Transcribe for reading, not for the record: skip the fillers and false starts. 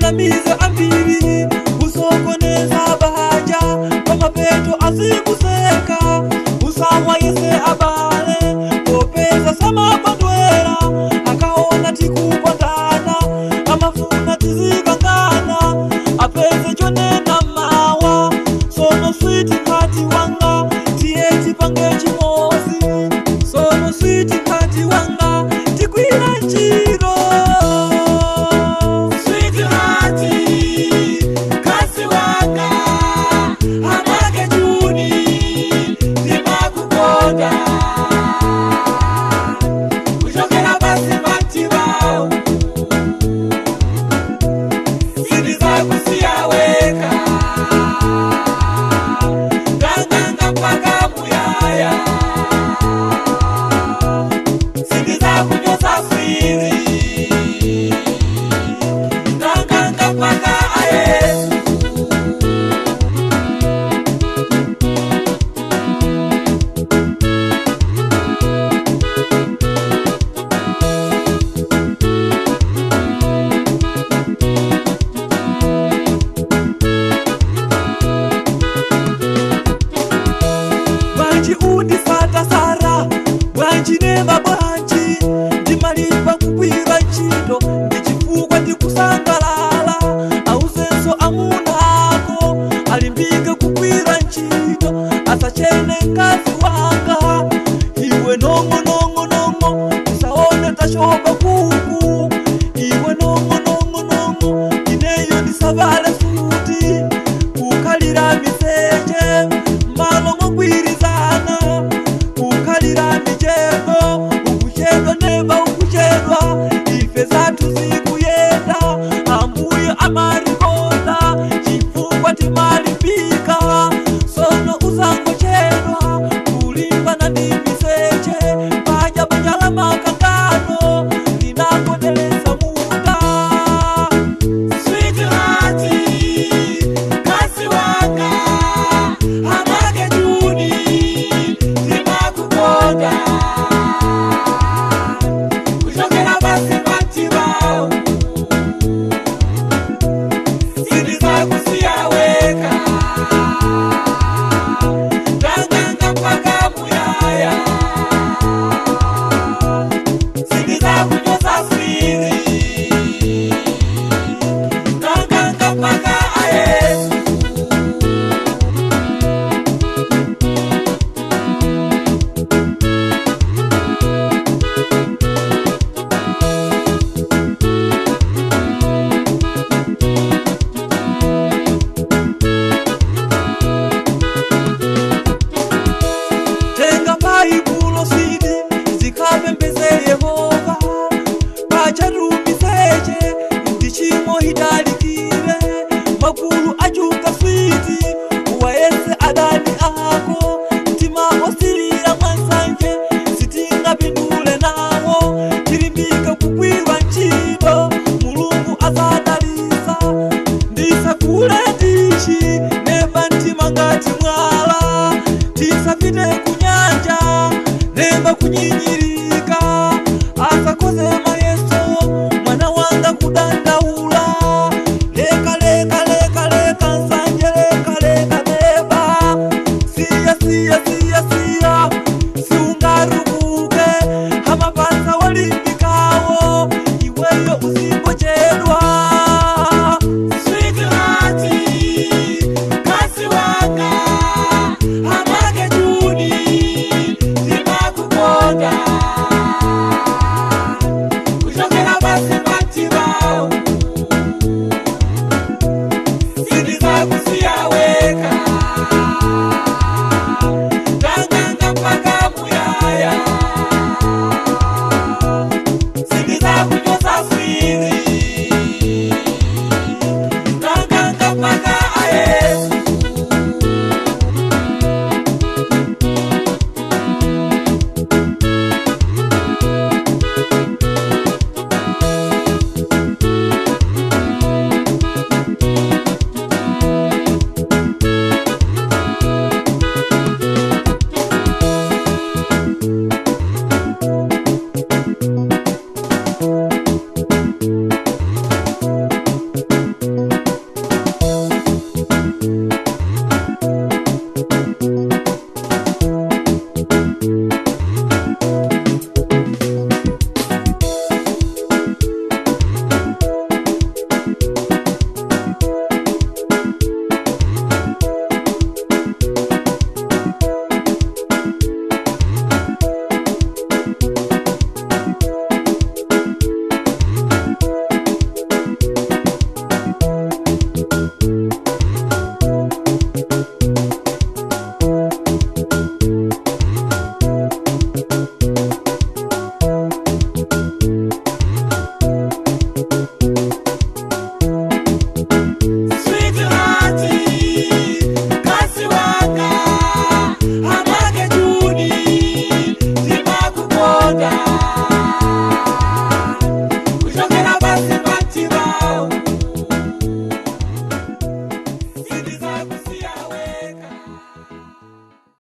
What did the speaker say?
Usanamize ambiri, usokoneza baja, pamapeto azikuseka. Usawayese abale, popeza samakondwera, akaona tikukondana, amafuna tizikangana, apeze chonena mawa. Sono sweetheart wanga, tiye tipange chimozi. Sono sweetheart wanga, tikwira ntchito. Sweetheart, kasi wanga, amake Juni, ndimakukonda. Kuchokera pasi pamtima, sindizakusiya weka. Nganganga mpaka muyaya, sindizakunyoza sweetie. Nganganga mpaka ayesu. Bwanji undisata Sara, bwanji nema, bwanji ndimalipa kugwira ntchito, ndichifukwa ndikusangalala. Auzenso amuna ako alimbike kugwira ntchito, asachene mkazi wanga. Iwe nongo nongo nongo, usaone tashopa kuku. Iwe nongo nongo nongo, ineyo ndisavale suti, kukhalira miseche malo mogwirizana, kukhalira micheno. Ukuchedwa neba, ukuchedwa, ife zathu zikuyenda. Ambuye amalikonda chifukwa timalimbika. Sono usangochedwa kulimbana ndi miseche, paja banja la makangano linakotelesa munda. Sweetheart, kasi wanga, amake Juni, ndimakukonda. Kuchokera pasi pamtima, sindizakusiya weka. Nganganga mpaka muyaya, sindizakunyoza sweetie. Nganganga mpaka ayesu. Tenga Baibulo sweetie, zikapembeze Yehova. Pachatumiseche ndichimo hitalikire, magulu achuka sweetie, uwayese adani ako. Mtima osilira mwansanje sitingapindule nawo, tilimbike kugwira ntchito, Mulungu azadalisa. Ndisakule tichi neba, mtima ngati mwala, tisapite kunyanja nemba kunyinyirika, asakoze mayeso mwana wanga kudandaula. Leka leka leka leka nsanje, leka leka neba, siya siya siya siya, siungarukuke hamapasa walimbikawo, iweyo usimbochedwa.